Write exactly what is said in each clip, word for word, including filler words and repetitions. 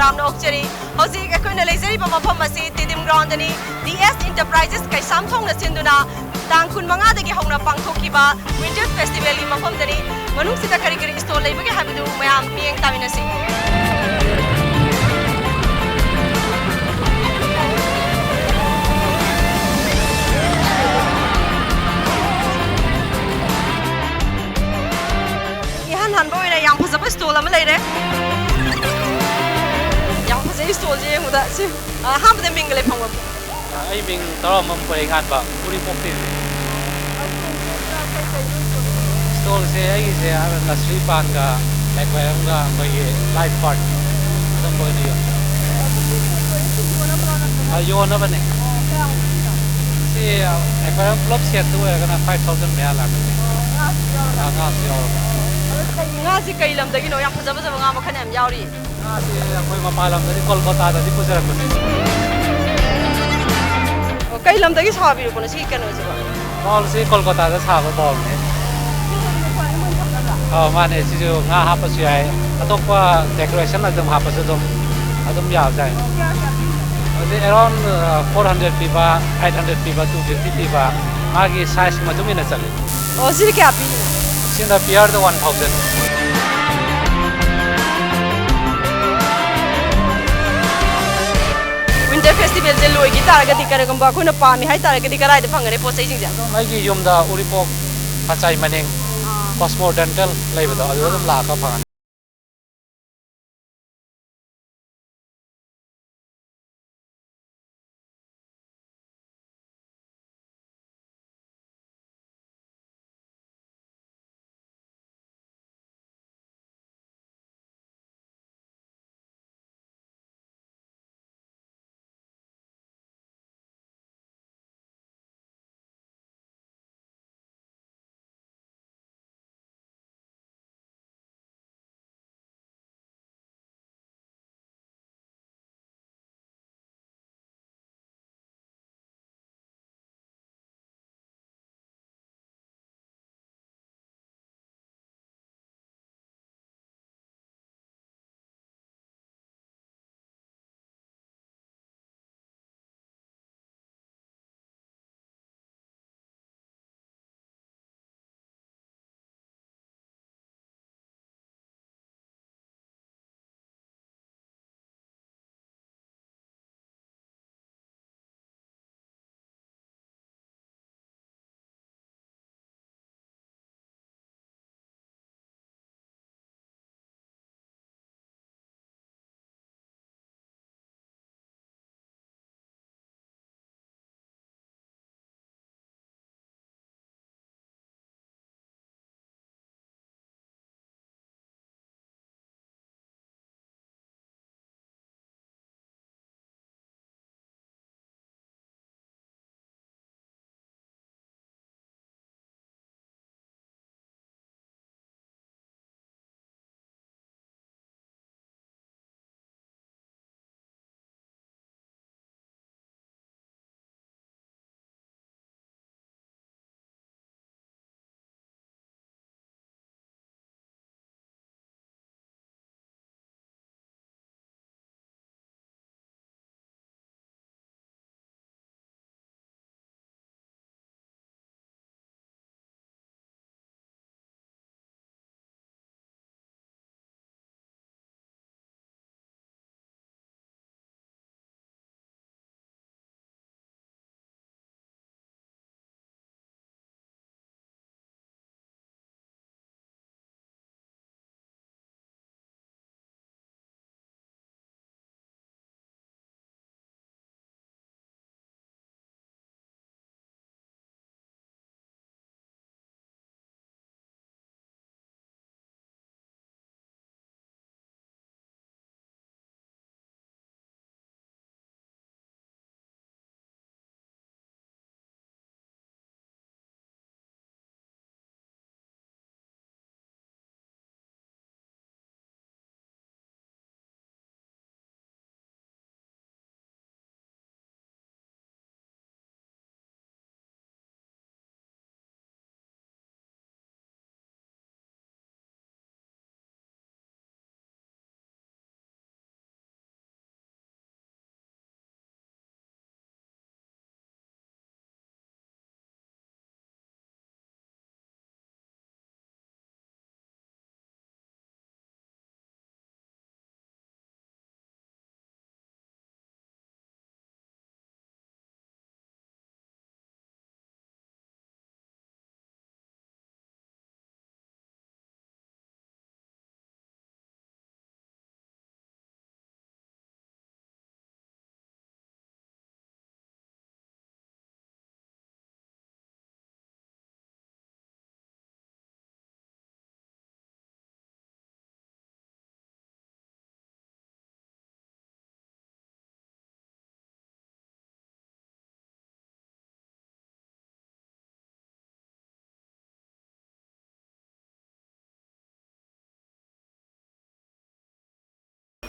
ꯌꯥꯝꯅ ꯑꯣꯛꯆꯔꯤ꯫ ꯍꯧꯖꯤꯛ ꯑꯩꯈꯣꯏꯅ ꯂꯩꯖꯔꯤꯕ ꯃꯐꯝ ꯑꯁꯤ ꯇꯤꯗꯤꯝ ꯒ꯭ꯔꯥꯎꯟꯗꯅꯤ꯫ ꯗꯤ ꯑꯦꯁ ꯏꯟꯇꯔꯄ꯭ꯔꯥꯏꯖꯦꯁ ꯀꯩꯁꯥꯝꯊꯣꯡꯅ ꯁꯤꯟꯗꯨꯅ ꯇꯥꯡ ꯀꯨꯟꯃꯉꯥꯗꯒꯤ ꯍꯧꯅ ꯄꯥꯡꯊꯣꯛꯈꯤꯕ ꯋꯤꯟꯇꯔ ꯐꯦꯁꯇꯤꯚꯦꯜꯒꯤ ꯃꯐꯝꯗꯅꯤ꯫ ꯃꯅꯨꯡꯁꯤꯗ ꯀꯔꯤ ꯀꯔꯤ ꯁ꯭ꯇꯣꯜ ꯂꯩꯕꯒꯦ ꯍꯥꯏꯕꯗꯨ ꯃꯌꯥꯝ ꯃꯤꯠꯌꯦꯡ ꯇꯥꯃꯤꯟꯅꯁꯤ꯫ ꯏꯍꯥꯟ ꯍꯥꯟꯕ ꯑꯣꯏꯅ ꯌꯥꯝ ꯐꯖꯕ ꯁ꯭ꯇꯣꯜ ꯑꯃ ꯂꯩꯔꯦ꯫ ꯌꯥꯝ ꯐꯖꯩ ꯁ꯭ꯇꯣꯜꯁꯦ ꯌꯦꯡꯕꯗ꯫ ꯁꯤ, ꯑ, ꯑꯍꯥꯟꯕꯗ ꯃꯤꯡꯒ ꯂꯩꯐꯝꯒ꯫ ꯑ, ꯑꯩ ꯃꯤꯡ ꯇꯔꯥꯃꯝ ꯄꯣꯏꯔꯩꯉꯥꯟꯕ, ꯎꯔꯤꯄꯣꯛꯇꯩꯅꯦ꯫ ꯁ꯭ꯇꯣꯜꯁꯦ ꯑꯩꯒꯤꯁꯦ ꯅꯁꯔꯤ ꯄꯥꯟꯒ ꯑꯦꯀ꯭ꯋꯥꯔꯤꯌꯝꯒ ꯑꯩꯈꯣꯏꯒꯤ ꯂꯥꯏꯐ ꯄꯥꯔꯠ ꯑꯗꯨꯝꯕ ꯑꯣꯏꯅ ꯌꯣꯜꯂꯦ꯫ ꯑ, ꯌꯣꯟꯅꯕꯅꯦ꯫ ꯁꯤ ꯑꯦꯀ꯭ꯋꯥꯔꯤꯌꯝ ꯄꯨꯂꯞ ꯁꯦꯠꯇ ꯑꯣꯏꯔꯒꯅ ꯐꯥꯏꯚ ꯊꯥꯎꯖꯟ ꯃꯌꯥ ꯂꯥꯛꯀꯅꯤ꯫ ꯑ, ꯉꯥꯁꯨ ꯌꯥꯎꯔꯒ꯫ ꯉꯥꯁꯤ ꯀꯩ ꯂꯝꯗꯒꯤꯅꯣ? ꯌꯥꯝ ꯐꯖ ꯐꯖꯕ ꯉꯥ ꯃꯈꯜ ꯌꯥꯝ ꯌꯥꯎꯔꯤ꯫ ꯉꯥꯁꯤ ꯑꯩꯈꯣꯏ ꯃꯄꯥꯟ ꯂꯝꯗꯒꯤ ꯀꯣꯜꯀꯇꯥꯗꯒꯤ ꯄꯨꯖꯔꯛꯄꯅꯦ꯫ ꯑꯣ, ꯀꯩ ꯂꯝꯗꯒꯤ ꯁꯥꯕꯤꯔꯛꯄꯅꯣ ꯁꯤꯒꯤ ꯀꯩꯅꯣꯁꯤꯕꯣ? ꯕꯥꯎꯜꯁꯤ ꯀꯣꯜꯀꯇꯥꯗ ꯁꯥꯕ ꯕꯥꯎꯜꯅꯦ꯫ ꯑꯧ, ꯃꯥꯅꯦ, ꯁꯤꯁꯨ ꯉꯥ ꯍꯥꯞꯄꯁꯨ ꯌꯥꯏ, ꯑꯇꯣꯞꯄ ꯗꯦꯀꯣꯔꯦꯁꯟ ꯑꯗꯨꯝ ꯍꯥꯞꯄꯁꯨ ꯑꯗꯨꯝ, ꯑꯗꯨꯝ ꯌꯥꯕꯖꯥꯠꯅꯤ꯫ ꯍꯧꯖꯤꯛ ꯑꯦꯔꯥꯎꯟ, ꯑ, ꯐꯣꯔ ꯍꯟꯗ꯭ꯔꯦꯠ ꯄꯤꯕ, ꯑꯩꯠ ꯍꯟꯗ꯭ꯔꯦꯠ ꯄꯤꯕ, ꯇꯨ ꯐꯤꯐꯇꯤ ꯄꯤꯕ, ꯃꯥꯒꯤ ꯁꯥꯏꯖꯀꯤ ꯃꯇꯨꯡ ꯏꯟꯅ ꯆꯠꯂꯤ꯫ ꯑꯣ, ꯁꯤꯗꯤ ꯀꯌꯥ ꯄꯤꯔꯤꯅꯣ? ꯁꯤꯅ ꯄꯤꯌꯔꯗ ꯋꯥꯟ ꯊꯥꯎꯖꯟ꯫ ꯋꯤꯟꯇꯔ ꯐꯦꯁꯇꯤꯚꯦꯜꯁꯦ ꯂꯣꯏꯈꯤ ꯇꯥꯔꯒꯗꯤ, ꯀꯔꯤꯒꯨꯝꯕ ꯑꯩꯈꯣꯏꯅ ꯄꯥꯝꯃꯤ ꯍꯥꯏ ꯇꯥꯔꯒꯗꯤ, ꯀꯗꯥꯏꯗ ꯐꯪꯒꯅꯤ ꯄꯣꯠ ꯆꯩꯁꯤꯡꯁꯦ? ꯑꯗꯨꯝ ꯑꯩꯒꯤ ꯌꯨꯝꯗ ꯎꯔꯤꯄꯣꯛ ꯀꯆꯥꯏ ꯃꯅꯤꯡ ꯑꯥ꯫ ꯀꯣꯁꯃꯣ ꯗꯦꯟꯇꯦꯜ ꯂꯩꯕꯗꯣ, ꯑꯗꯨꯗ ꯑꯗꯨꯝ ꯂꯥꯛꯑꯒ ꯐꯪꯉꯅꯤ꯫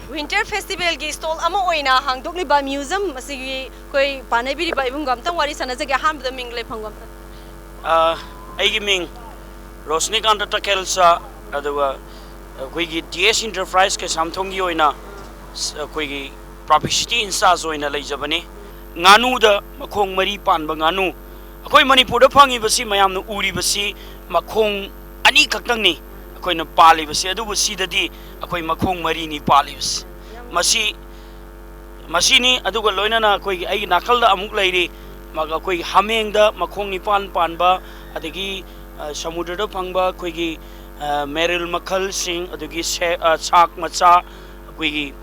Winter Festivalꯒꯤ stall ꯑꯃ ꯑꯣꯏꯅ ꯍꯥꯡꯗꯣꯛꯂꯤꯕ museum ꯑꯁꯤꯒꯤ ꯑꯩꯈꯣꯏ ꯄꯥꯟꯅꯕꯤꯔꯤꯕ ꯏꯕꯨꯡꯒ ꯑꯝꯇꯪ ꯋꯥꯔꯤ ꯁꯥꯟꯅꯖꯒꯦ꯫ ꯑꯍꯥꯟꯕꯗ ꯃꯤꯡ ꯂꯩꯐꯝꯒ ꯑꯝꯇ꯫ ꯑ, ꯑꯩꯒꯤ ꯃꯤꯡ ꯔꯣꯁꯅꯤꯀꯥꯟꯇ ꯇꯈꯦꯜꯁꯥ, ꯑꯗꯨꯒ ꯑꯩꯈꯣꯏꯒꯤ ꯗꯤ ꯑꯦꯁ Enterprise ꯀꯩꯁꯥꯝꯊꯣꯡꯒꯤ ꯑꯣꯏꯅ ꯁ-, ꯑꯩꯈꯣꯏꯒꯤ publicity in charge ꯑꯣꯏꯅ ꯂꯩꯖꯕꯅꯤ꯫ ꯉꯥꯅꯨꯗ ꯃꯈꯣꯡ ꯃꯔꯤ ꯄꯥꯟꯕ ꯉꯥꯅꯨ, ꯑꯩꯈꯣꯏ ꯃꯅꯤꯄꯨꯔꯗ ꯐꯪꯉꯤꯕꯁꯤ, ꯃꯌꯥꯝꯅ ꯎꯔꯤꯕꯁꯤ ꯃꯈꯣꯡ ꯑꯅꯤ ꯈꯛꯇꯪꯅꯤ ꯑꯩꯈꯣꯏꯅ ꯄꯥꯜꯂꯤꯕꯁꯤ, ꯑꯗꯨꯕꯨ ꯁꯤꯗꯗꯤ ꯑꯩꯈꯣꯏ ꯃꯈꯣꯡ ꯃꯔꯤꯅꯤ ꯄꯥꯜꯂꯤꯕꯁꯤ꯫ ꯃꯁꯤ, ꯃꯁꯤꯅꯤ꯫ ꯑꯗꯨꯒ ꯂꯣꯏꯅꯅ ꯑꯩꯈꯣꯏꯒꯤ, ꯑꯩꯒꯤ ꯅꯥꯀꯜꯗ ꯑꯃꯨꯛ ꯂꯩꯔꯤ, ꯃ-, ꯑꯩꯈꯣꯏꯒꯤ ꯍꯥꯃꯦꯡꯗ ꯃꯈꯣꯡ ꯅꯤꯄꯥꯟ ꯄꯥꯟꯕ, ꯑꯗꯒꯤ, ꯑ, ꯁꯃꯨꯗ꯭ꯔꯗ ꯐꯪꯕ ꯑꯩꯈꯣꯏꯒꯤ, ꯑ, ꯃꯦꯔꯤꯜ ꯃꯈꯜꯁꯤꯡ, ꯑꯗꯒꯤ ꯁꯦ-, ꯑ, ꯁꯥꯛ ꯃꯆꯥ, ꯑꯩꯈꯣꯏꯒꯤ,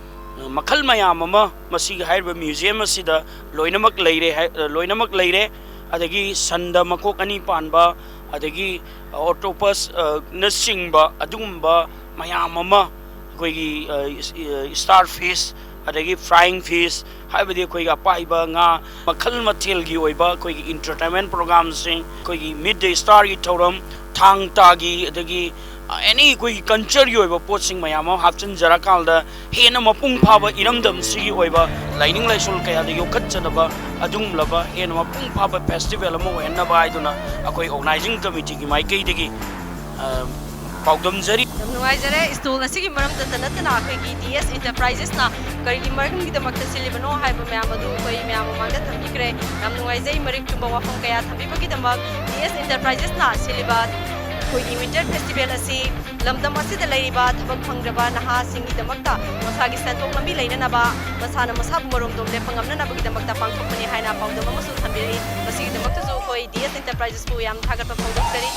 ꯑ, ꯃꯈꯜ ꯃꯌꯥꯝ ꯑꯃ ꯃꯁꯤꯒꯤ ꯍꯥꯏꯔꯤꯕ museum ꯑꯁꯤꯗ ꯂꯣꯏꯅꯃꯛ ꯂꯩꯔꯦ ꯍꯥꯏ-, ꯑ, ꯂꯣꯏꯅꯃꯛ ꯂꯩꯔꯦ꯫ ꯑꯗꯒꯤ ꯁꯟꯗ ꯃꯀꯣꯛ ꯑꯅꯤ ꯄꯥꯟꯕ, ꯑꯗꯒꯤ octopus, ꯑ, ꯅꯆꯤꯡꯕ ꯑꯗꯨꯒꯨꯝꯕ ꯃꯌꯥꯝ ꯑꯃ, ꯑꯩꯈꯣꯏꯒꯤ, ꯑ, ꯏꯁ-, ꯑ, star fish, ꯑꯗꯒꯤ flying fish, ꯍꯥꯏꯕꯗꯤ ꯑꯩꯈꯣꯏꯒꯤ ꯑꯄꯥꯏꯕ ꯉꯥ, ꯃꯈꯜ ꯃꯊꯦꯜꯒꯤ ꯑꯣꯏꯕ ꯑꯩꯈꯣꯏꯒꯤ entertainment programꯁꯤꯡ, ꯑꯩꯈꯣꯏꯒꯤ meet the starꯒꯤ ꯊꯧꯔꯝ, ꯊꯥꯡ ꯇꯥꯒꯤ, ꯑꯗꯒꯤ, ꯑ, any ꯑꯩꯈꯣꯏꯒꯤ cultureꯒꯤ ꯑꯣꯏꯕ ꯄꯣꯠꯁꯤꯡ ꯃꯌꯥꯝ ꯑꯃ ꯍꯥꯞꯆꯤꯟꯖꯔꯀꯥꯟꯗ ꯍꯦꯟꯅ ꯃꯄꯨꯡ ꯐꯥꯕ ꯏꯔꯝꯗꯝꯁꯤꯒꯤ ꯑꯣꯏꯕ ꯂꯥꯏꯅꯤꯡ ꯂꯥꯏꯁꯣꯜ ꯀꯌꯥꯗ ꯌꯣꯛꯈꯠꯆꯅꯕ ꯑꯗꯨꯒꯨꯝꯂꯕ ꯍꯦꯟꯅ ꯃꯄꯨꯡ ꯐꯥꯕ festival ꯑꯃ ꯑꯣꯏꯍꯟꯅꯕ ꯍꯥꯏꯗꯨꯅ ꯑꯩꯈꯣꯏ organizing committeeꯒꯤ ꯃꯥꯏꯀꯩꯗꯒꯤ, ꯑ, ꯄꯥꯎꯗꯝꯖꯔꯤ꯫ ꯌꯥꯝ ꯅꯨꯡꯉꯥꯏꯖꯔꯦ꯫ Stall ꯑꯁꯤꯒꯤ ꯃꯔꯝꯗꯇ ꯅꯠꯇꯅ ꯑꯩꯈꯣꯏꯒꯤ ꯗꯤ ꯑꯦꯁ Enterprisesꯅ ꯀꯔꯤꯒꯤ ꯃꯔꯝꯒꯤꯗꯃꯛꯇ ꯁꯤꯜꯂꯤꯕꯅꯣ ꯍꯥꯏꯕ ꯃꯌꯥꯝ ꯑꯗꯨ ꯑꯩꯈꯣꯏ ꯃꯌꯥꯝ ꯃꯃꯥꯡꯗ ꯊꯝꯕꯤꯈ꯭ꯔꯦ꯫ ꯌꯥꯝ ꯅꯨꯡꯉꯥꯏꯖꯩ꯫ ꯃꯔꯤꯛ ꯆꯨꯝꯕ ꯋꯥꯐꯝ ꯀꯌꯥ ꯊꯝꯕꯤꯕꯒꯤꯗꯃꯛ꯫ ꯗꯤ ꯑꯦꯁ Enterprisesꯅ ꯁꯤꯜꯂꯤꯕ ꯑꯩꯈꯣꯏꯒꯤ Winter Festival ꯑꯁꯤ ꯂꯝꯗꯝ ꯑꯁꯤꯗ ꯂꯩꯔꯤꯕ ꯊꯕꯛ ꯐꯪꯗ꯭ꯔꯕ ꯅꯍꯥꯁꯤꯡꯒꯤꯗꯃꯛꯇ ꯃꯁꯥꯒꯤ ꯁꯦꯟꯊꯣꯛ ꯂꯝꯕꯤ ꯂꯩꯅꯅꯕ, ꯃꯁꯥꯅ ꯃꯁꯥꯕꯨ ꯃꯔꯣꯝꯗꯣꯝ ꯂꯦꯞꯄ ꯉꯝꯅꯅꯕꯒꯤꯗꯃꯛꯇ ꯄꯥꯡꯊꯣꯛꯄꯅꯤ ꯍꯥꯏꯅ ꯄꯥꯎꯗꯝ ꯑꯃꯁꯨ ꯊꯝꯕꯤꯔꯤ꯫ ꯃꯁꯤꯒꯤꯗꯃꯛꯇꯁꯨ ꯑꯩꯈꯣꯏ ꯗꯤ ꯑꯦꯁ Enterprisesꯄꯨ ꯌꯥꯝ ꯊꯥꯒꯠꯄ ꯐꯣꯡꯗꯣꯛꯆꯔꯤ꯫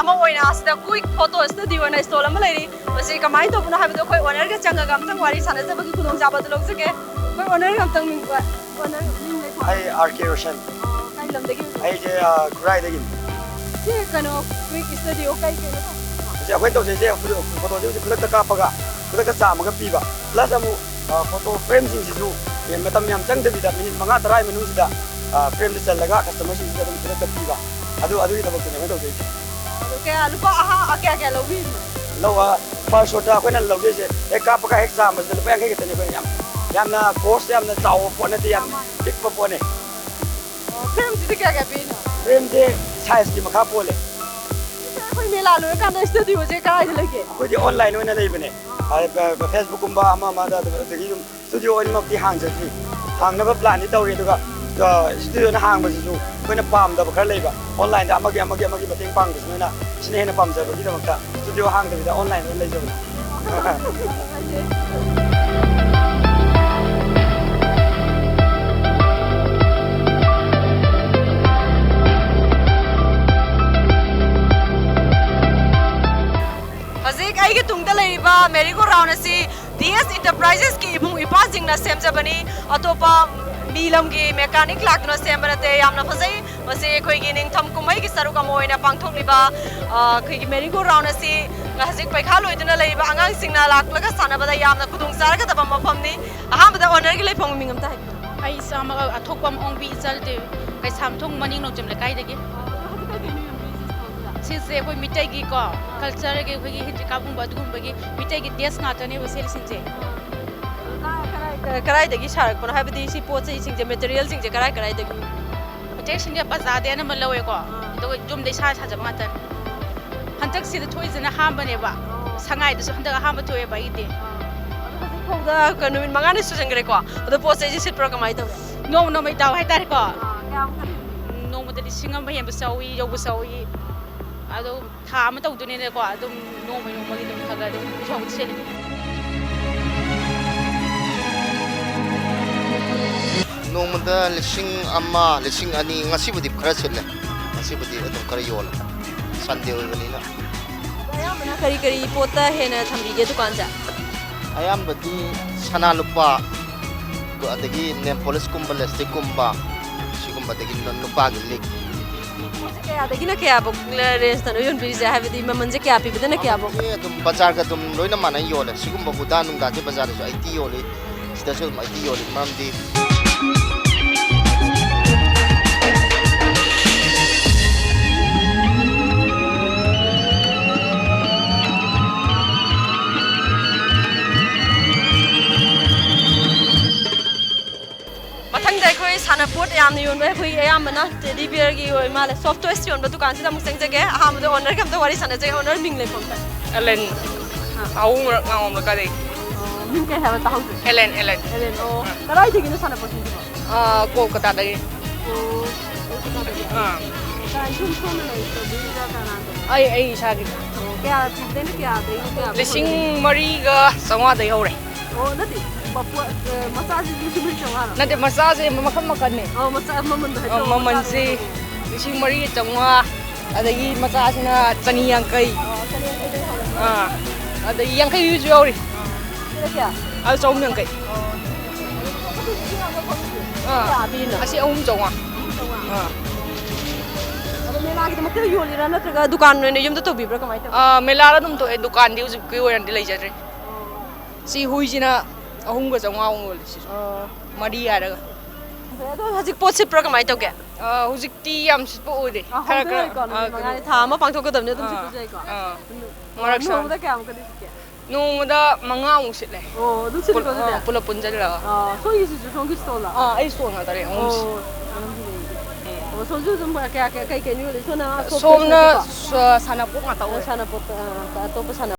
ꯑꯃ ꯑꯣꯏꯅ ꯑꯁꯤꯗ quick photo studio ꯑꯣꯏꯅ stall ꯑꯃ ꯂꯩꯔꯤ꯫ ꯃꯁꯤ ꯀꯃꯥꯏꯅ ꯇꯧꯕꯅꯣ ꯍꯥꯏꯕꯗꯣ ꯑꯩꯈꯣꯏ ownerꯒ ꯆꯪꯉꯒ ꯑꯝꯇꯪ ꯋꯥꯔꯤ ꯁꯥꯟꯅꯖꯕꯒꯤ ꯈꯨꯗꯣꯡꯆꯥꯕ ꯑꯗꯨ ꯂꯧꯖꯒꯦ꯫ ꯑꯩꯈꯣꯏ owner ꯑꯝꯇꯪ ꯃꯤꯡ, owner ꯃꯤꯡ ꯂꯩꯀꯣ? ꯑꯩ ꯑꯥꯔ ꯀꯦ ꯔꯣꯁꯟ꯫ ꯑꯣ, ꯀꯩ ꯂꯝꯗꯒꯤ ꯑꯣꯏꯕꯤꯔꯕ? ꯑꯩꯁꯦ, ꯑ, ꯈꯨꯔꯥꯏꯗꯒꯤꯅꯤ꯫ ꯁꯤ ꯀꯩꯅꯣ, quick studio ꯀꯩ ꯀꯩꯅꯣ ꯇꯧꯕ? ꯍꯧꯖꯤꯛ ꯑꯩꯈꯣꯏꯅ ꯇꯧꯖꯩꯁꯦ ꯐꯣꯇꯣ, ꯐꯣꯇꯣꯁꯦ ꯍꯧꯖꯤꯛ ꯈꯨꯗꯛꯇ ꯀꯥꯞꯄꯒ ꯈꯨꯗꯛꯇ ꯆꯥꯝꯃꯒ ꯄꯤꯕ꯫ Plus ꯑꯃꯨꯛ, ꯑ, photo frameꯁꯤꯡꯁꯤꯁꯨ ꯃꯇꯝ ꯌꯥꯝ ꯆꯪꯗꯕꯤꯗ minute ꯃꯉꯥ ꯇꯔꯥꯒꯤ ꯃꯅꯨꯡꯁꯤꯗ, ꯑ, frameꯗ ꯆꯜꯂꯒ customerꯁꯤꯡꯁꯤꯗ ꯑꯗꯨꯝ ꯈꯨꯗꯛꯇ ꯄꯤꯕ꯫ ꯑꯗꯨ, ꯑꯗꯨꯒꯤ ꯊꯕꯛꯇꯨꯅꯦ ꯑꯩꯈꯣꯏꯅ ꯇꯧꯖꯩꯁꯦ꯫ ꯑꯗꯣ ꯀꯌꯥ, ꯂꯨꯄꯥ ꯑꯍꯥ-, ꯀꯌꯥ ꯀꯌꯥ ꯂꯧꯕꯤꯔꯤꯅꯣ? ꯂꯧꯕ, first shotꯇ ꯑꯩꯈꯣꯏꯅ ꯂꯧꯖꯩꯁꯦ, ꯍꯦꯛ ꯀꯥꯞꯄꯒ ꯍꯦꯛ ꯆꯥꯝꯕꯁꯤꯗ ꯂꯨꯄꯥ ꯌꯥꯡꯈꯩ ꯈꯛꯇꯅꯦ꯫ ꯑꯩꯈꯣꯏꯅ ꯌꯥꯝ, ꯌꯥꯝꯅ cost ꯌꯥꯝꯅ ꯆꯥꯎꯕ ꯄꯣꯠ ꯅꯠꯇꯦ, ꯌꯥꯝ ꯄꯤꯛꯄ ꯄꯣꯠꯅꯦ꯫ ꯑꯣ, frameꯁꯤꯗꯤ ꯀꯌꯥ ꯀꯌꯥ ꯄꯤꯔꯤꯅꯣ? Frameꯁꯦ sizeꯀꯤ ꯃꯈꯥ ꯄꯣꯜꯂꯦ꯫ ꯁꯤꯁꯦ ꯑꯩꯈꯣꯏ ꯃꯦꯂꯥ ꯂꯣꯏꯔꯀꯥꯟꯗ studioꯁꯦ ꯀꯗꯥꯏꯗ ꯂꯩꯒꯦ? ꯑꯩꯈꯣꯏꯗꯤ online ꯑꯣꯏꯅ ꯂꯩꯕꯅꯦ꯫ ꯑ, ꯐꯦ-, Facebookꯀꯨꯝꯕ ꯑꯃ ꯑꯃꯗ ꯑꯗꯨꯝ, ꯑꯗꯒꯤ ꯑꯗꯨꯝ studio ꯑꯣꯏꯅꯃꯛꯇꯤ ꯍꯥꯡꯖꯗ꯭ꯔꯤ꯫ ꯍꯥꯡꯅꯕ planꯗꯤ ꯇꯧꯔꯤ, ꯑꯗꯨꯒ, ꯑ, studioꯅ ꯍꯥꯡꯕꯁꯤꯁꯨ ꯑꯩꯈꯣꯏꯅ ꯄꯥꯝꯗꯕ ꯈꯔ ꯂꯩꯕ꯫ Onlineꯗ ꯑꯃꯒꯤ, ꯑꯃꯒꯤ, ꯑꯃꯒꯤ ꯃꯇꯦꯡ ꯄꯥꯡꯕꯁꯤꯅ ꯁꯤꯅ ꯍꯦꯟꯅ ꯄꯥꯝꯖꯕꯒꯤꯗꯃꯛꯇ studio ꯍꯥꯡꯗꯕꯤꯗ online ꯑꯣꯏꯅ ꯂꯩꯖꯕꯅꯤ꯫ ꯍꯧꯖꯤꯛ ꯑꯩꯒꯤ ꯇꯨꯡꯗ ꯂꯩꯔꯤꯕ merry-go-round ꯑꯁꯤ ꯗꯤ ꯑꯦꯁ Enterprisesꯀꯤ ꯏꯕꯨꯡ ꯏꯄ꯭ꯋꯥꯁꯤꯡꯅ ꯁꯦꯝꯖꯕꯅꯤ꯫ ꯑꯇꯣꯞꯄ ꯃꯤ ꯂꯝꯒꯤ mechanic ꯂꯥꯛꯇꯨꯅ ꯁꯦꯝꯕ ꯅꯠꯇꯦ꯫ ꯌꯥꯝꯅ ꯐꯖꯩ꯫ ꯃꯁꯤ ꯑꯩꯈꯣꯏꯒꯤ ꯅꯤꯡꯊꯝ ꯀꯨꯝꯍꯩꯒꯤ ꯁꯔꯨꯛ ꯑꯃ ꯑꯣꯏꯅ ꯄꯥꯡꯊꯣꯛꯂꯤꯕ, ꯑ, ꯑꯩꯈꯣꯏꯒꯤ merry-go-round ꯑꯁꯤ ꯍꯧꯖꯤꯛ ꯄꯩꯈꯥ ꯂꯣꯏꯗꯨꯅ ꯂꯩꯔꯤꯕ ꯑꯉꯥꯡꯁꯤꯡꯅ ꯂꯥꯛꯂꯒ ꯁꯥꯟꯅꯕꯗ ꯌꯥꯝꯅ ꯈꯨꯗꯣꯡ ꯆꯥꯔꯒꯗꯕ ꯃꯐꯝꯅꯤ꯫ ꯑꯍꯥꯟꯕꯗ ownerꯒꯤ ꯂꯩꯐꯝ ꯃꯃꯤꯡ ꯑꯝꯇ ꯍꯥꯏꯕꯤꯌꯨ꯫ ꯑꯩ ꯆꯥꯝꯃ-, ꯑꯊꯣꯛꯄꯝ ꯑꯣꯡꯕꯤ ꯏꯆꯜꯗꯤ, ꯀꯩꯁꯥꯝꯊꯣꯡ ꯃꯅꯤꯡ ꯅꯣꯡꯖꯝ ꯂꯩꯀꯥꯏꯗꯒꯤ꯫ ꯁꯤꯁꯦ ꯑꯩꯈꯣꯏ ꯃꯤꯇꯩꯒꯤꯀꯣ, cultureꯒꯤ ꯑꯩꯈꯣꯏꯒꯤ handicraftꯀꯨꯝꯕ ꯑꯗꯨꯒꯨꯝꯕꯒꯤ ꯃꯤꯇꯩꯒꯤ dress ꯉꯥꯛꯇꯅꯦꯕ ꯁꯦꯠꯂꯤꯁꯤꯡꯁꯦ꯫ ꯀꯗꯥꯏ-, ꯀꯗꯥꯏ-, ꯀꯗꯥꯏꯗꯒꯤ ꯁꯥꯔꯛꯄꯅꯣ? ꯍꯥꯏꯕꯗꯤ ꯁꯤ ꯄꯣꯠ ꯆꯩꯁꯤꯡꯁꯦ, materialꯁꯤꯡꯁꯦ ꯀꯗꯥꯏ ꯀꯗꯥꯏꯗꯒꯤ? ꯃꯇꯦꯛꯁꯤꯡꯁꯦ ꯕꯖꯥꯔꯗꯩ ꯑꯅꯝꯕ ꯂꯧꯋꯦꯀꯣ, ꯑꯥ꯫ ꯑꯗꯨꯒ ꯌꯨꯝꯗ ꯏꯁꯥ ꯁꯥꯖꯕ ꯉꯥꯛꯇꯅꯤ꯫ ꯍꯟꯗꯛꯁꯤꯗ ꯊꯣꯛꯏꯁꯤꯅ ꯑꯍꯥꯟꯕꯅꯦꯕ꯫ ꯑꯣ꯫ ꯁꯉꯥꯏꯗꯁꯨ ꯍꯟꯗꯛ ꯑꯍꯥꯟꯕ ꯊꯣꯛꯑꯦꯕ ꯑꯩꯗꯤ꯫ ꯑꯥ꯫ ꯑꯗꯣ ꯍꯧꯖꯤꯛ ꯐꯥꯎꯗ ꯀ-, ꯅꯨꯃꯤꯠ ꯃꯉꯥꯅꯤ ꯁꯨꯖꯟꯈ꯭ꯔꯦꯀꯣ꯫ ꯑꯗꯣ ꯄꯣꯠ ꯆꯩꯁꯦ ꯁꯤꯠꯄ꯭ꯔꯥ, ꯀꯃꯥꯏꯅ ꯇꯧꯒꯦ? ꯅꯣꯡꯃ ꯅꯣꯡꯃꯩ ꯗꯥꯎ ꯍꯥꯏꯇꯥꯔꯦꯀꯣ꯫ ꯑꯥ, ꯀꯌꯥꯝ ꯈꯜꯂꯤ? ꯎꯝ, ꯅꯣꯡꯃꯗꯗꯤ ꯂꯤꯁꯤꯡ ꯑꯃ ꯍꯦꯟꯕꯁꯨ ꯌꯥꯎꯏ, ꯌꯧꯕꯁꯨ ꯌꯥꯎꯏ꯫ ꯑꯗꯣ ꯊꯥ ꯑꯃ ꯇꯧꯗꯣꯏꯅꯤꯅꯀꯣ, ꯑꯗꯨꯝ ꯅꯣꯡꯃ ꯅꯣꯡꯃꯒꯤ ꯑꯗꯨꯝ ꯈꯔ ꯈꯔ ꯑꯗꯨꯝ ꯌꯧꯁꯦ꯫ ꯅꯣꯡꯃꯗ ꯂꯤꯁꯤꯡ ꯑꯃ, ꯂꯤꯁꯤꯡ ꯑꯅꯤ, ꯉꯁꯤꯕꯨꯗꯤ ꯈꯔ ꯁꯤꯠꯂꯦ, ꯉꯁꯤꯕꯨꯗꯤ ꯑꯗꯨꯝ ꯈꯔ ꯌꯣꯜꯂꯦ꯫ ꯁꯟꯗꯦ ꯑꯣꯏꯕꯅꯤꯅ꯫ ꯑꯗꯣ ꯑꯌꯥꯝꯕꯅ ꯀꯔꯤ ꯀꯔꯤ ꯄꯣꯠꯇ ꯍꯦꯟꯅ ꯊꯝꯕꯤꯒꯦ ꯗꯨꯀꯥꯟꯁꯦ? ꯑꯌꯥꯝꯕꯗꯤ ꯁꯅꯥ ꯂꯨꯄꯥ, ꯑꯗꯒꯤ ꯅꯦꯜ ꯄꯣꯂꯤꯁꯀꯨꯝꯕ, ꯂꯤꯞꯁꯇꯤꯛꯀꯨꯝꯕ, ꯁꯤꯒꯨꯝꯕꯗꯒꯤ ꯅꯨꯄꯥꯒꯤ ꯂꯤꯛ꯫ ꯄꯣꯠꯁꯦ ꯀꯌꯥꯗꯒꯤꯅ ꯀꯌꯥꯐꯧ ꯔꯦꯟꯖꯇꯅꯣ ꯌꯣꯟꯕꯤꯔꯤꯁꯦ? ꯍꯥꯏꯕꯗꯤ ꯃꯃꯜꯁꯦ ꯀꯌꯥ ꯄꯤꯕꯗꯅ ꯀꯌꯥꯐꯧ? ꯃꯃꯜꯁꯦ ꯑꯗꯨꯝ ꯕꯖꯥꯔꯒ ꯑꯗꯨꯝ ꯂꯣꯏꯅ ꯃꯥꯟꯅ ꯌꯣꯜꯂꯦ꯫ ꯁꯤꯒꯨꯝꯕ ꯍꯨꯗꯥ ꯅꯨꯡꯗꯥꯁꯦ ꯕꯖꯥꯔꯗꯁꯨ ꯑꯩꯠꯇꯤ ꯌꯣꯜꯂꯤ, ꯁꯤꯗꯁꯨ ꯑꯗꯨꯝ ꯑꯩꯠꯇꯤ ꯌꯣꯜꯂꯤ꯫ ꯃꯔꯝꯗꯤ ꯃꯊꯪꯗ ꯑꯩꯈꯣꯏ ꯁꯥꯟꯅꯄꯣꯠ ꯌꯥꯝꯅ ꯌꯣꯟꯕ, ꯑꯩꯈꯣꯏ ꯑꯌꯥꯝꯕꯅ ꯇꯦꯗꯤ ꯕꯤꯌꯔꯒꯤ ꯑꯣꯏ ꯃꯥꯜꯂꯦ, ꯁꯣꯐ ꯇꯣꯏꯁ ꯌꯣꯟꯕ ꯗꯨꯀꯥꯟꯁꯤꯗ ꯑꯃꯨꯛ ꯆꯪꯖꯒꯦ꯫ ꯑꯍꯥꯟꯕꯗ ꯑꯣꯅꯔꯒ ꯑꯝꯇ ꯋꯥꯔꯤ ꯁꯥꯟꯅꯖꯒꯦ꯫ ꯑꯣꯅꯔ, ꯃꯤꯡ ꯂꯩꯐꯝꯗ? ꯑꯦꯂꯦꯟ꯫ ꯑꯍꯨꯝꯔꯛ ꯉꯥꯡꯉꯣꯝ ꯂꯩꯀꯥꯏꯗꯒꯤ꯫ ꯃꯤꯡ ꯀꯩ ꯍꯥꯏꯕ? ꯇꯥꯍꯧꯗ꯭ꯔꯦ꯫ ꯑꯦꯂꯦꯟ, ꯑꯦꯂꯦꯟ꯫ ꯑꯦꯂꯦꯟ꯫ ꯑꯣ, ꯀꯗꯥꯏꯗꯒꯤꯅꯣ ꯁꯥꯟꯅꯄꯣꯠꯁꯤꯡꯁꯤꯕꯣ? ꯑꯥ, ꯀꯣꯜꯀꯇꯥꯗꯒꯤ꯫ ꯑꯣ, ꯀꯣꯜꯀꯇꯥꯗꯒꯤ꯫ ꯑꯥ꯫ ꯀꯅꯥ ꯁꯨꯝ ꯁꯣꯝꯅ ꯂꯩ? ꯁꯇ꯭ꯔꯣꯕꯦꯔꯤꯔ ꯀꯅꯥꯅꯣ? ꯑꯩ ꯑꯩ ꯏꯁꯥꯒꯤ꯫ ꯑꯣ, ꯀꯌꯥ ꯄꯤꯕꯗꯩꯅ ꯀꯌꯥꯗꯩꯅ ꯀꯌꯥ ꯐꯥꯎ ꯂꯤꯁꯤꯡ ꯐꯪꯒꯦ? ꯃꯔꯤꯒ ꯆꯥꯝꯃꯉꯥꯗꯒꯤ ꯍꯧꯔꯦ꯫ ꯑꯣ, ꯅꯠꯇꯦ, ꯃꯄꯨ-, ꯑ, ꯃꯆꯥꯁꯤ ꯂꯤꯁꯤꯡ ꯃꯔꯤ ꯆꯥꯝꯃꯉꯥꯔꯣ? ꯅꯠꯇꯦ, ꯃꯆꯥꯁꯦ ꯃꯈꯜ ꯃꯈꯜꯅꯦ꯫ ꯑꯣ, ꯃꯆꯥ ꯃꯃꯜꯗꯣ ꯑ, ꯍꯥꯏꯕꯤꯔꯛꯑꯣ, ꯃꯃꯜꯁꯦ ꯃꯆꯥꯗꯣ꯫ ꯂꯤꯁꯤꯡ ꯃꯔꯤꯒ ꯆꯥꯝꯃꯉꯥ, ꯑꯗꯒꯤ ꯃꯆꯥꯁꯤꯅ ꯆꯅꯤ ꯌꯥꯡꯈꯩ꯫ ꯑꯣ, ꯆꯅꯤ ꯌꯥꯡꯈꯩꯗꯩ ꯍꯧꯔꯦ꯫ ꯑꯥ, ꯑꯗꯒꯤ ꯌꯥꯡꯈꯩ ꯄꯤꯕꯁꯨ ꯌꯥꯎꯔꯤ꯫ ꯁꯤꯅ ꯀꯌꯥ? ꯑꯗꯨ ꯆꯍꯨꯝ ꯌꯥꯡꯈꯩ꯫ ꯑꯗꯨꯗꯤ ꯁꯤ ꯉꯥꯛꯇ ꯐꯪꯗ꯭ꯔꯤ? ꯑꯥ꯫ ꯀꯌꯥ ꯄꯤꯔꯤꯅꯣ? ꯑꯁꯤ ꯑꯍꯨꯝ ꯆꯥꯝꯃꯉꯥ꯫ ꯑꯥ꯫ ꯑꯗꯣ ꯃꯦꯂꯥꯒꯤꯗꯃꯛꯇ ꯌꯣꯜꯂꯤꯔꯥ ꯅꯠꯇ꯭ꯔꯒ ꯗꯨꯀꯥꯟ ꯑꯣꯏꯅ ꯌꯨꯝꯗ ꯇꯧꯕꯤꯕ꯭ꯔꯥ, ꯀꯃꯥꯏꯅ ꯇꯧꯒꯦ? ꯑꯥ, ꯃꯦꯂꯥꯗ ꯑꯗꯨꯝ ꯊꯣꯛꯑꯦ, ꯗꯨꯀꯥꯟꯗꯤ ꯍꯧꯖꯤꯛꯀꯤ ꯑꯣꯏꯅꯗꯤ ꯂꯩꯖꯗ꯭ꯔꯤ꯫ ꯁꯤ ꯍꯨꯏꯁꯤꯅ ꯑꯍꯨꯝꯒ ꯆꯥꯝꯃꯉꯥꯃꯨꯛ ꯌꯣꯜꯂꯤ ꯁꯤꯁꯨ꯫ ꯃꯔꯤ ꯍꯥꯏꯔꯒ꯫ ꯑꯗꯣ ꯍꯧꯖꯤꯛ ꯄꯣꯠ ꯁꯤꯠꯄ꯭ꯔꯥ, ꯀꯃꯥꯏꯅ ꯇꯧꯒꯦ? ꯑꯥ, ꯍꯧꯖꯤꯛꯇꯤ ꯌꯥꯝ ꯁꯤꯠꯄ ꯑꯣꯏꯗꯦ꯫ ꯑꯥ, ꯈꯔ ꯈꯔ꯫ ꯍꯧꯗꯣꯔꯛꯏꯀꯣ, ꯅꯨꯃꯤꯠ ꯑꯥ, ꯃꯉꯥꯅꯤ, ꯀꯩꯅꯣ꯫ ꯊꯥ ꯑꯃ ꯄꯥꯡꯊꯣꯛꯀꯗꯕꯅꯤ, ꯑꯗꯨꯝ ꯑꯥ, ꯁꯤꯠꯄꯁꯨ ꯌꯥꯏꯀꯣ? ꯑꯥ꯫ ꯑꯗꯨ ꯃꯔꯛ ꯁꯥ- ꯅꯣꯡꯃꯗ ꯀꯌꯥꯃꯨꯛꯀꯗꯤ ꯁꯤꯠꯀꯦ? ꯅꯣꯡꯃꯗ ꯃꯉꯥꯃꯨꯛ ꯁꯤꯠꯂꯦ꯫ ꯑꯣ, ꯑꯗꯨꯝ ꯁꯤꯠꯂꯤꯀꯣ ꯄꯨꯂꯞ, ꯑꯗꯨꯗꯤ? ꯑꯥ, ꯄꯨꯂꯞ ꯄꯨꯟꯁꯤꯜꯂꯒ꯫ ꯑꯥ, ꯁꯣꯝꯒꯤꯁꯤꯁꯨ ꯁꯣꯝꯒꯤ ꯏꯁꯇꯣꯜꯂꯣ? ꯑꯥ, ꯑꯩ ꯏꯁꯇꯣꯜ ꯉꯥꯛꯇꯅꯦ ꯑꯍꯨꯝꯁꯦ꯫ ꯑꯣ, ꯑꯗꯨꯝ ꯁꯤꯠꯂꯦ꯫ ꯑꯣ, ꯁꯣꯝꯁꯨ ꯑꯗꯨꯝ ꯀꯌꯥ, ꯀꯌꯥ, ꯀꯩ ꯀꯩꯅꯣ ꯌꯣꯜꯂꯤ? ꯁꯣꯝꯅ soft ꯁꯣꯝꯅ dressꯀꯣ? ꯁ-, ꯁꯥꯟꯅꯄꯣꯠ ꯉꯥꯛꯇ ꯑꯣꯏ꯫ ꯁꯥꯟꯅꯄꯣꯠ, ꯑꯥ, ꯑꯇꯣꯞꯄ ꯁꯥꯟꯅ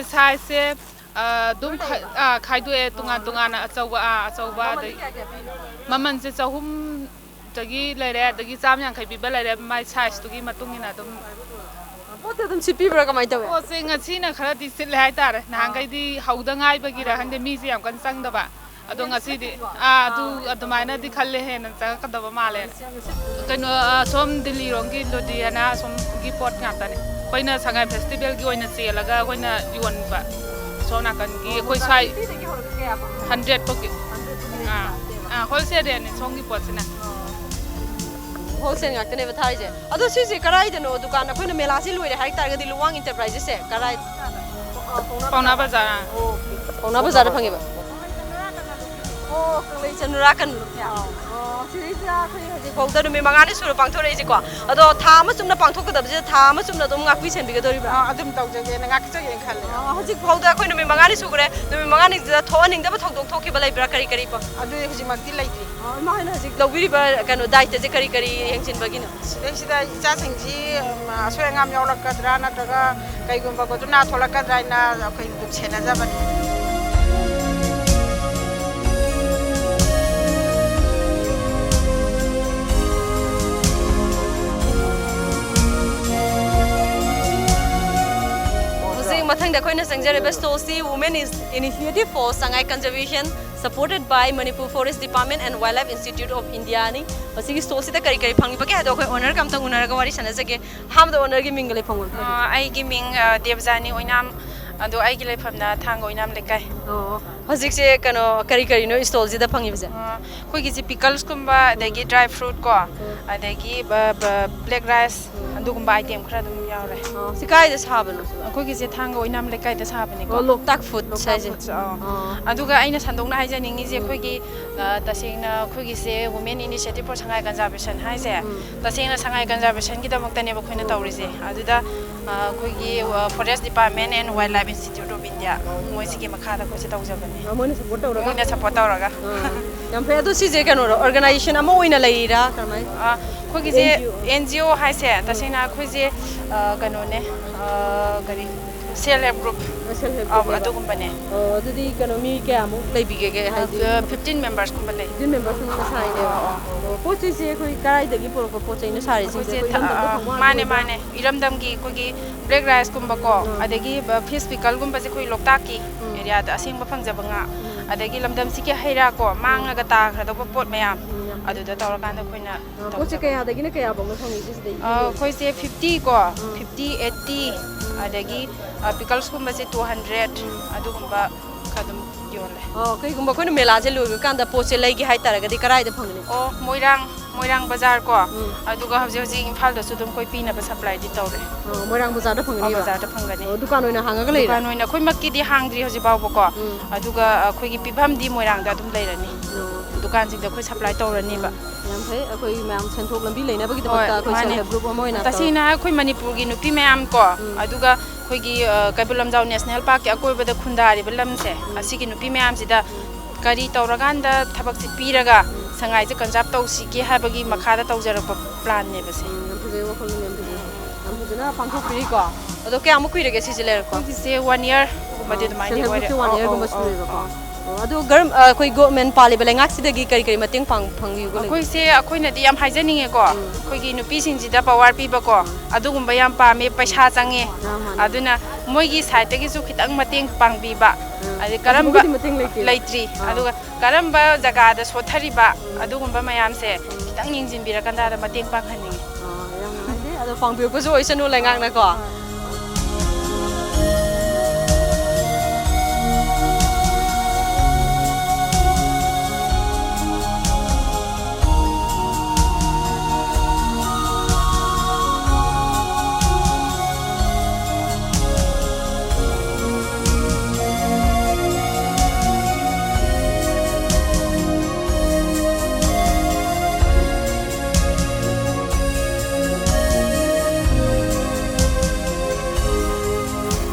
ꯁꯥꯏꯖꯁꯦ ꯑꯗꯨꯝ ꯈꯥꯏꯗꯣꯛꯑꯦ ꯇꯣꯉꯥꯟ ꯇꯣꯉꯥꯟꯅ, ꯑꯆꯧꯕ, ꯑꯥ, ꯑꯆꯧꯕ, ꯑꯗꯩ ꯃꯃꯜꯁꯦ ꯆꯍꯨꯝꯗꯒꯤ ꯂꯩꯔꯦ, ꯑꯗꯒꯤ ꯆꯥꯝ ꯌꯥꯡꯈꯩ ꯄꯤꯕ ꯂꯩꯔꯦ, ꯃꯥꯏ ꯁꯥꯏꯖꯇꯨꯒꯤ ꯃꯇꯨꯡ ꯏꯟꯅ ꯑꯗꯨꯝ꯫ ꯄꯣꯠꯇꯤ ꯑꯗꯨꯝ ꯁꯤꯠꯄꯤꯕ꯭ꯔꯥ, ꯀꯃꯥꯏꯅ ꯇꯧꯋꯦ? ꯄꯣꯠꯁꯦ ꯉꯁꯤꯅ ꯈꯔꯗꯤ ꯁꯤꯠꯂꯦ ꯍꯥꯏꯇꯥꯔꯦ, ꯅꯍꯥꯟꯈꯩꯗꯤ ꯍꯧꯗ ꯉꯥꯏꯕꯒꯤꯔ ꯈꯪꯗꯦ, ꯃꯤꯁꯦ ꯌꯥꯝ ꯀꯟꯅ ꯆꯪꯗꯕ꯫ ꯑꯗꯣ ꯉꯁꯤꯗꯤ, ꯑꯥ, ꯑꯗꯨ ꯑꯗꯨꯃꯥꯏꯅꯗꯤ ꯈꯜꯂꯦ, ꯍꯦꯟꯅ ꯆꯪꯉꯛꯀꯗꯕ ꯃꯥꯜꯂꯦ꯫ ꯀꯩꯅꯣ, ꯑꯁꯣꯝ ꯗꯤꯜꯂꯤꯔꯣꯝꯒꯤ ꯂꯨꯙꯤꯌꯥꯅꯥ ꯑꯁꯣꯝꯒꯤ ꯄꯣꯠ ꯉꯥꯛꯇꯅꯦ꯫ ꯑꯩꯈꯣꯏꯅ ꯁꯉꯥꯏ ꯐꯦꯁꯇꯤꯚꯦꯜꯒꯤ ꯑꯣꯏꯅ ꯆꯦꯜꯂꯒ ꯑꯩꯈꯣꯏꯅ ꯌꯣꯟꯕ꯫ ꯁꯣꯝ ꯅꯥꯀꯟꯒꯤ ꯑꯩꯈꯣꯏ ꯁ꯭ꯋꯥꯏ ꯍꯟꯗ꯭ꯔꯦꯠ ꯐꯥꯎꯒꯤ꯫ ꯑꯥ, ꯑꯥ, ꯍꯣꯜꯁꯦꯜ ꯔꯦꯠꯅꯦ ꯁꯣꯝꯒꯤ ꯄꯣꯠꯁꯤꯅ꯫ ꯍꯣꯜꯁꯦꯜ ꯉꯥꯛꯇꯅꯦꯕ ꯊꯥꯔꯤꯁꯦ꯫ ꯑꯗꯣ ꯁꯤꯁꯦ ꯀꯗꯥꯏꯗꯅꯣ ꯗꯨꯀꯥꯟ? ꯑꯩꯈꯣꯏꯅ ꯃꯦꯂꯥꯁꯤ ꯂꯣꯏꯔꯦ ꯍꯥꯏ ꯇꯥꯔꯒꯗꯤ ꯂꯨꯋꯥꯡ ꯏꯟꯇꯔꯄ꯭ꯔꯥꯏꯖꯦꯁꯁꯦ ꯀꯗꯥꯏ? ꯄꯥꯎꯅꯥ ꯕꯖꯥꯔ꯫ ꯄꯥꯎꯅꯥ ꯕꯖꯥꯔꯗ ꯐꯪꯉꯦꯕ꯫ ꯑꯣ, ꯀꯪꯂꯩ ꯆꯅꯨꯔꯥ ꯀꯩꯅꯣ꯫ ꯑꯣ, ꯁꯤꯗꯩꯁꯤꯗ ꯑꯩꯈꯣꯏ ꯍꯧꯖꯤꯛ ꯐꯥꯎꯗ ꯅꯨꯃꯤꯠ ꯃꯉꯥꯅꯤ ꯁꯨꯔ ꯄꯥꯡꯊꯣꯔꯛꯏꯁꯦꯀꯣ꯫ ꯑꯗꯣ ꯊꯥ ꯑꯃ ꯆꯨꯞꯅ ꯄꯥꯡꯊꯣꯛꯀꯗꯕꯁꯤꯗ ꯊꯥ ꯑꯃ ꯆꯨꯞꯅ ꯑꯗꯨꯝ ꯉꯥꯛꯄꯤ ꯁꯦꯟꯕꯤꯒꯗꯧꯔꯤꯕ꯭ꯔꯥ? ꯑꯥ, ꯑꯗꯨꯝ ꯇꯧꯖꯒꯦꯅ, ꯉꯥꯛꯆꯒꯦꯅ ꯈꯜꯂꯦ꯫ ꯑꯣ, ꯍꯧꯖꯤꯛ ꯐꯥꯎꯗ ꯑꯩꯈꯣꯏ ꯅꯨꯃꯤꯠ ꯃꯉꯥꯅꯤ ꯁꯨꯈ꯭ꯔꯦ꯫ ꯅꯨꯃꯤꯠ ꯃꯉꯥꯅꯤꯁꯤꯗ ꯊꯣꯛꯍꯟꯅꯤꯡꯗꯕ ꯊꯧꯗꯣꯛ ꯊꯣꯛꯈꯤꯕ ꯂꯩꯕ꯭ꯔꯥ? ꯀꯔꯤ ꯀꯔꯤ ꯄꯣ-? ꯑꯗꯨꯗꯤ ꯍꯧꯖꯤꯛꯃꯛꯇꯤ ꯂꯩꯇ꯭ꯔꯤ꯫ ꯑꯣ, ꯏꯃꯥ ꯍꯣꯏꯅ ꯍꯧꯖꯤꯛ ꯂꯧꯕꯤꯔꯤꯕ ꯀꯩꯅꯣ ꯗꯥꯏꯇꯁꯦ ꯀꯔꯤ ꯀꯔꯤ ꯌꯦꯡꯁꯤꯟꯕꯒꯤꯅꯣ? ꯁꯤꯗꯩꯁꯤꯗ ꯏꯆꯥꯁꯤꯡꯁꯤ, ꯎꯝ, ꯑꯁꯣꯏ ꯑꯉꯥꯝ ꯌꯥꯎꯔꯛꯀꯗ꯭ꯔꯥ ꯅꯠꯇ꯭ꯔꯒ ꯀꯩꯒꯨꯝꯕ ꯒꯣꯗꯨꯅꯥ ꯊꯣꯛꯂꯛꯀꯗ꯭ꯔꯥ ꯍꯥꯏꯅ ꯑꯩꯈꯣꯏ ꯑꯗꯨꯝ ꯁꯦꯟꯅꯖꯕꯅꯤ꯫ ꯍꯧꯖꯤꯛ ꯃꯊꯪꯗ ꯑꯩꯈꯣꯏꯅ ꯆꯪꯖꯔꯤꯕ ꯁ꯭ꯇꯣꯜꯁꯤ Women Initiative for Sangai Conservation, supported by Manipur Forest Department and Wildlife Institute of India ꯅꯤ꯫ ꯃꯁꯤꯒꯤ ꯁ꯭ꯇꯣꯜꯁꯤꯗ ꯀꯔꯤ ꯀꯔꯤ ꯐꯪꯉꯤꯕꯒꯦ ꯍꯥꯏꯗꯣ ꯑꯩꯈꯣꯏ ꯑꯣꯅꯔꯒ ꯑꯝꯇꯪ ꯎꯅꯔꯒ ꯋꯥꯔꯤ ꯁꯥꯟꯅꯖꯒꯦ꯫ ꯑꯍꯥꯟꯕꯗ ꯑꯣꯅꯔꯒꯤ ꯃꯤꯡꯒ ꯂꯩꯐꯝꯒ꯫ ꯑ, ꯑꯩꯒꯤ ꯃꯤꯡ, ꯑ, ꯗꯦꯕꯖꯥꯅꯤ ꯑꯣꯏꯅꯥꯝ, ꯑꯗꯣ ꯑꯩꯒꯤ ꯂꯩꯐꯝꯅ ꯊꯥꯡꯒ ꯑꯣꯏꯅꯥꯝ ꯂꯩꯀꯥꯏ꯫ ꯑꯣ, ꯍꯧꯖꯤꯛꯁꯦ ꯀꯩꯅꯣ ꯀꯔꯤ ꯀꯔꯤꯅꯣ ꯁ꯭ꯇꯣꯜꯁꯤꯗ ꯐꯪꯉꯤꯕꯁꯦ? ꯑ, ꯑꯩꯈꯣꯏꯒꯤꯁꯦ ꯄꯤꯀꯜꯁꯀꯨꯝꯕ, ꯑꯗꯒꯤ ꯗ꯭ꯔꯥꯏ ꯐ꯭ꯔꯨꯠ ꯀꯣ, ꯑꯗꯒꯤ ꯕ-, ꯕ-, ꯕ꯭ꯂꯦꯛ ꯔꯥꯏꯁ, ꯑꯗꯨꯒꯨꯝꯕ ꯑꯥꯏꯇꯦꯝ ꯈꯔ ꯑꯗꯨꯝ ꯌꯥꯎꯔꯦ꯫ ꯑꯣ, ꯁꯤ ꯀꯥꯏꯗ ꯁꯥꯕꯅꯣ ꯁꯤꯕꯣ? ꯑꯩꯈꯣꯏꯒꯤꯁꯦ ꯊꯥꯡꯒ ꯑꯣꯏꯅꯥꯝ ꯂꯩꯀꯥꯏꯗ ꯁꯥꯕꯅꯤꯀꯣ꯫ ꯑꯣ, ꯂꯣꯛꯇꯥꯛ ꯐꯨꯗ ꯂꯣꯛꯇꯥꯛ ꯍꯥꯏꯁꯦ꯫ ꯐꯨꯗꯁ, ꯑꯥ꯫ ꯑꯣ꯫ ꯑꯗꯨꯒ ꯑꯩꯅ ꯁꯟꯗꯣꯛꯅ ꯍꯥꯏꯖꯅꯤꯡꯉꯤꯁꯦ, ꯑꯩꯈꯣꯏꯒꯤ, ꯑ, ꯇꯁꯦꯡꯅ ꯑꯩꯈꯣꯏꯒꯤꯁꯦ Women Initiative for Sangai Conservation ꯍꯥꯏꯁꯦ, ꯇꯁꯦꯡꯅ ꯁꯉꯥꯏ ꯀꯟꯖꯥꯔꯕꯦꯁꯟꯒꯤꯗꯃꯛꯇꯅꯦꯕ ꯑꯩꯈꯣꯏꯅ ꯇꯧꯔꯤꯁꯦ꯫ ꯑꯗꯨꯗ, ꯑ, ꯑꯩꯈꯣꯏꯒꯤ, ꯑ, Forest Department and Wildlife Institute of India, ꯃꯣꯏꯁꯤꯒꯤ ꯃꯈꯥꯗ ꯑꯩꯈꯣꯏꯁꯦ ꯇꯧꯖꯕꯅꯦ꯫ ꯑ, ꯃꯣꯏꯅ ꯁꯞꯄꯣꯔꯠ ꯇꯧꯔꯒ? ꯃꯣꯏꯅ ꯁꯞꯄꯣꯔꯠ ꯇꯧꯔꯒ꯫ ꯑꯥ, ꯌꯥꯝ ꯐꯩ꯫ ꯑꯗꯣ ꯁꯤꯁꯦ ꯀꯩꯅꯣꯔꯣ, ꯑꯣꯔꯒꯅꯥꯏꯖꯦꯁꯟ ꯑꯃ ꯑꯣꯏꯅ ꯂꯩꯔꯤꯔꯥ, ꯀꯔꯝꯍꯥꯏꯅ? ꯑ, ꯑꯩꯈꯣꯏꯒꯤꯁꯦ ꯑꯦꯟ ꯖꯤ ꯑꯣ ꯍꯥꯏꯁꯦ, ꯇꯁꯦꯡꯅ ꯑꯩꯈꯣꯏꯁꯦ, ꯑ, ꯀꯩꯅꯣꯅꯦ, ꯑ, ꯀꯔꯤ, Self help group. Self help group ꯑꯗꯨꯒꯨꯝꯕꯅꯦ꯫ ꯑꯣ, ꯑꯗꯨꯗꯤ ꯀꯩꯅꯣ, ꯃꯤ ꯀꯌꯥꯃꯨꯛ ꯂꯩꯕꯤꯒꯦ? ꯍꯥꯏꯗꯤ fifteen members ꯀꯨꯝꯕ ꯂꯩ꯫ Fifteen members ꯀꯨꯝꯕ ꯁꯥꯏꯅꯦꯕ꯫ ꯑꯣ, ꯑꯣ꯫ ꯑꯣ, ꯄꯣꯠ ꯆꯩꯁꯦ ꯑꯩꯈꯣꯏ ꯀꯗꯥꯏꯗꯒꯤ ꯄꯨꯔꯛꯄ ꯄꯣꯠ ꯆꯩꯅꯣ ꯁꯥꯔꯤꯁꯤꯡꯁꯦ? ꯑꯩꯈꯣꯏ ꯏꯔꯝꯗꯝꯗꯒꯤ ꯐꯪꯕ ꯉꯥꯛꯇ ꯑꯣꯏꯕ꯭ꯔꯥ? ꯃꯥꯅꯦ, ꯃꯥꯅꯦ꯫ ꯏꯔꯝꯗꯝꯒꯤ ꯑꯩꯈꯣꯏꯒꯤ black rice ꯀꯨꯝꯕꯀꯣ, ꯑꯗꯒꯤ fish pickle ꯒꯨꯝꯕꯁꯦ ꯑꯩꯈꯣꯏ ꯂꯣꯛꯇꯥꯛꯀꯤ area ꯗ ꯑꯁꯦꯡꯕ ꯐꯪꯖꯕ ꯉꯥ, ꯑꯗꯒꯤ ꯂꯝꯗꯝꯁꯤꯒꯤ ꯍꯩ ꯔꯥ ꯀꯣ, ꯃꯥꯡꯉꯒ ꯇꯥꯈ꯭ꯔꯗꯧꯕ ꯄꯣꯠ ꯃꯌꯥꯝ, ꯑꯗꯨꯗ ꯇꯧꯔꯀꯥꯟꯗ ꯑꯩꯈꯣꯏꯅ ꯑ, ꯄꯣꯠꯁꯦ ꯇꯧꯖꯕ꯫ ꯀꯌꯥꯗꯒꯤꯅ ꯀꯌꯥꯐꯧꯅꯣ ꯐꯪꯉꯤꯁꯦ ꯁꯤꯗꯩꯗꯤ? ꯑ, ꯑꯩꯈꯣꯏꯁꯦ fifty ꯀꯣ, fifty, eighty, ꯑꯗꯒꯤ, ꯑ, pickles ꯀꯨꯝꯕꯁꯦ two hundred, ꯑꯗꯨꯒꯨꯝꯕ ꯈꯔ ꯑꯗꯨꯝ ꯌꯣꯜꯂꯦ꯫ ꯑꯣ, ꯀꯩꯒꯨꯝꯕ ꯑꯩꯈꯣꯏꯅ ꯃꯦꯂꯥꯁꯦ ꯂꯣꯏꯈ꯭ꯔꯀꯥꯟꯗ ꯄꯣꯠꯁꯦ ꯂꯩꯒꯦ ꯍꯥꯏꯇꯥꯔꯒꯗꯤ ꯀꯗꯥꯏꯗ ꯐꯪꯒꯅꯤ? ꯑꯣ, ꯃꯣꯏꯔꯥꯡ, ꯃꯣꯏꯔꯥꯡ ꯕꯖꯥꯔ ꯀꯣ, ꯑꯗꯨꯒ ꯍꯧꯖꯤꯛ ꯍꯧꯖꯤꯛ ꯏꯝꯐꯥꯜꯗꯁꯨ ꯑꯗꯨꯝ ꯑꯩꯈꯣꯏ ꯄꯤꯅꯕ supply ꯗꯤ ꯇꯧꯔꯦ꯫ ꯑꯣ, ꯃꯣꯏꯔꯥꯡ ꯕꯖꯥꯔꯗ ꯐꯪꯒꯅꯤꯕ? ꯑꯣ, ꯕꯖꯥꯔꯗ ꯐꯪꯒꯅꯤ꯫ ꯑꯣ, ꯗꯨꯀꯥꯟ ꯑꯣꯏꯅ ꯍꯥꯡꯉꯒ ꯂꯩꯔꯦ? ꯗꯨꯀꯥꯟ ꯑꯣꯏꯅ ꯑꯩꯈꯣꯏꯃꯛꯀꯤꯗꯤ ꯍꯥꯡꯗ꯭ꯔꯤ ꯍꯧꯖꯤꯛ ꯐꯥꯎꯕꯀꯣ, ꯑꯗꯨꯒ ꯑꯩꯈꯣꯏꯒꯤ ꯄꯤꯐꯝꯗꯤ ꯃꯣꯏꯔꯥꯡꯗ ꯑꯗꯨꯝ ꯂꯩꯔꯅꯤ꯫ ꯑꯣ꯫ ꯗꯨꯀꯥꯟꯁꯤꯡꯗ ꯑꯩꯈꯣꯏ supply ꯇꯧꯔꯅꯤꯕ꯫ ꯌꯥꯝ ꯐꯩ, ꯑꯩꯈꯣꯏ ꯃꯌꯥꯝ ꯁꯦꯟꯊꯣꯛ ꯂꯝꯕꯤ ꯂꯩꯅꯕꯒꯤꯗꯃꯛꯇ ꯍꯣꯏ, ꯑꯩꯈꯣꯏ ꯃꯥꯅꯦ꯫ Self help group ꯑꯃ ꯑꯣꯏꯅ ꯇꯧ- ꯇꯁꯦꯡꯅ ꯍꯥꯏ ꯑꯩꯈꯣꯏ ꯃꯅꯤꯄꯨꯔꯒꯤ ꯅꯨꯄꯤ ꯃꯌꯥꯝ ꯀꯣ, ꯑꯗꯨꯒ ꯑꯩꯈꯣꯏꯒꯤ, ꯑ, ꯀꯩꯕꯨꯜ ꯂꯝꯖꯥꯎ National Park ꯀꯤ ꯑꯀꯣꯏꯕꯗ ꯈꯨꯟꯗꯥꯔꯤꯕ ꯂꯝꯁꯦ, ꯑꯁꯤꯒꯤ ꯅꯨꯄꯤ ꯃꯌꯥꯝꯁꯤꯗ ꯀꯔꯤ ꯇꯧꯔꯀꯥꯟꯗ ꯊꯕꯛꯁꯤ ꯄꯤꯔꯒ ꯁꯉꯥꯏꯁꯦ conserve ꯇꯧꯁꯤꯒꯦ ꯍꯥꯏꯕꯒꯤ ꯃꯈꯥꯗ ꯇꯧꯖꯔꯛꯄ plan ꯅꯦꯕ ꯁꯦ꯫ ꯎꯝ, ꯌꯥꯝ ꯐꯖꯩ, ꯋꯥꯈꯜꯂꯣꯟ ꯌꯥꯝ ꯐꯖꯩ꯫ ꯌꯥꯝ ꯐꯖꯅ ꯄꯥꯡꯊꯣꯛꯄꯤꯔꯤꯀꯣ꯫ ꯑꯗꯣ ꯀꯌꯥꯃꯨꯛ ꯀꯨꯏꯔꯒꯦ ꯁꯤꯁꯦ ꯂꯩꯔꯛꯄ? ꯍꯧꯖꯤꯛꯁꯦ one year ꯒꯨꯝꯕꯗꯤ ꯑꯗꯨꯃꯥꯏꯅꯗꯤ ꯑꯣꯏꯔꯦ꯫ Self help group ꯁꯦ one year ꯒꯨꯝꯕ ꯁꯨꯔꯦꯕꯀꯣ꯫ ꯑꯣ, ꯑꯗꯣ ꯒꯔꯝ-, ꯑ, ꯑꯩꯈꯣꯏ government ꯄꯥꯜꯂꯤꯕ ꯂꯩꯉꯥꯛꯁꯤꯗꯒꯤ ꯀꯔꯤ ꯀꯔꯤ ꯃꯇꯦꯡ ꯄꯥꯡ-, ꯐꯪꯕꯤꯕ ꯂꯩꯒꯦ? ꯑꯩꯈꯣꯏꯁꯦ, ꯑꯩꯈꯣꯏꯅꯗꯤ ꯌꯥꯝ ꯍꯥꯏꯖꯅꯤꯡꯉꯦꯀꯣ, ꯑꯩꯈꯣꯏꯒꯤ ꯅꯨꯄꯤꯁꯤꯡꯁꯤꯗ power ꯄꯤꯕꯀꯣ, ꯑꯗꯨꯒꯨꯝꯕ ꯌꯥꯝ ꯄꯥꯝꯃꯦ, ꯄꯩꯁꯥ ꯆꯪꯉꯦ꯫ ꯑꯥ, ꯃꯥꯅꯦ꯫ ꯑꯗꯨꯅ ꯃꯣꯏꯒꯤ side ꯇꯒꯤꯁꯨ ꯈꯤꯇꯪ ꯃꯇꯦꯡ ꯄꯥꯡꯕꯤꯕ꯫ ꯑꯥ, ꯑꯗꯩ ꯀꯔꯝꯕ ꯍꯧꯖꯤꯛꯐꯥꯎꯒꯤꯗꯤ ꯃꯇꯦꯡ ꯂꯩꯇꯦ꯫ ꯂꯩꯇ꯭ꯔꯤ꯫ ꯑꯥ꯫ ꯑꯗꯨꯒ ꯀꯔꯝꯕ ꯖꯒꯥꯗ ꯁꯣꯠꯊꯔꯤꯕ, ꯑꯗꯨꯒꯨꯝꯕ ꯃꯌꯥꯝꯁꯦ ꯈꯤꯇꯪ ꯌꯦꯡꯁꯤꯟꯕꯤꯔꯀꯥꯟꯗ ꯃꯇꯦꯡ ꯄꯥꯡꯍꯟꯅꯤꯡꯉꯤ꯫ ꯑꯥ, ꯌꯥꯝ ꯅꯨꯡꯉꯥꯏꯖꯩ꯫ ꯑꯗꯣ ꯄꯥꯡꯕꯤꯔꯛꯄꯁꯨ ꯑꯣꯏꯁꯅꯨ ꯂꯩꯉꯥꯛꯅꯀꯣ꯫ ꯍꯣꯏ꯫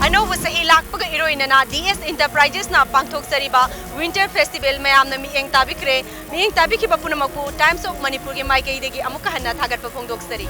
ꯑꯅꯧꯕ ꯆꯍꯤ ꯂꯥꯛꯄꯒ ꯏꯔꯣꯏꯅꯅ D S Enterprises ꯅ ꯄꯥꯡꯊꯣꯛꯆꯔꯤꯕ Winter Festival ꯃꯌꯥꯝꯅ ꯃꯤꯠꯌꯦꯡ ꯇꯥꯕꯤꯈ꯭ꯔꯦ꯫ ꯃꯤꯠꯌꯦꯡ ꯇꯥꯕꯤꯈꯤꯕ ꯄꯨꯝꯅꯃꯛꯄꯨ Times of Manipur ꯒꯤ ꯃꯥꯏꯀꯩꯗꯒꯤ ꯑꯃꯨꯛꯀ ꯍꯟꯅ ꯊꯥꯒꯠꯄ ꯐꯣꯡꯗꯣꯛꯆꯔꯤ꯫